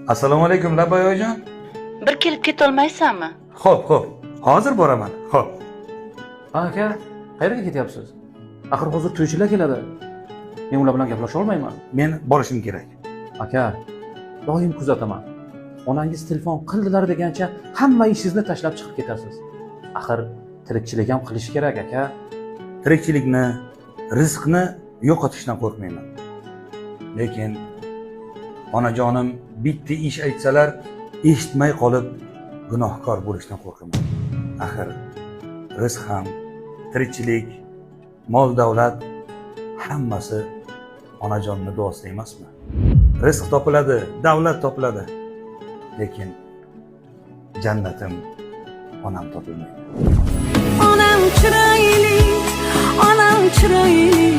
Assalomu alaykum, Labbay, oyijon. Bir kelib ketolmaysanmi? Xo'p, xo'p. Hozir boraman. Xo'p. Aka, qayerga ketyapsiz? Axir hozir to'ychilar keladi. Men ular bilan gaplasha olmayman. Men borishim kerak. Aka, doim kuzataman. Onangiz telefon qildilar degancha hamma ishingizni tashlab chiqib ketasiz. Axir tirikchilik ham qilish kerak, aka. Tirikchilikni, rizqni yo'qotishdan qo'rqmayman. Lekin onajonim bitta ish aytsalar, eshitmay qolib gunohkor bo'lishdan qo'rqaman. Axir rizq ham, tirikchilik, mol davlat hammasi onajonni duosida emasmi? Rizq topiladi, davlat topiladi. Lekin jannatim onam topilmaydi. Onam chiroyli, onam chiroyli.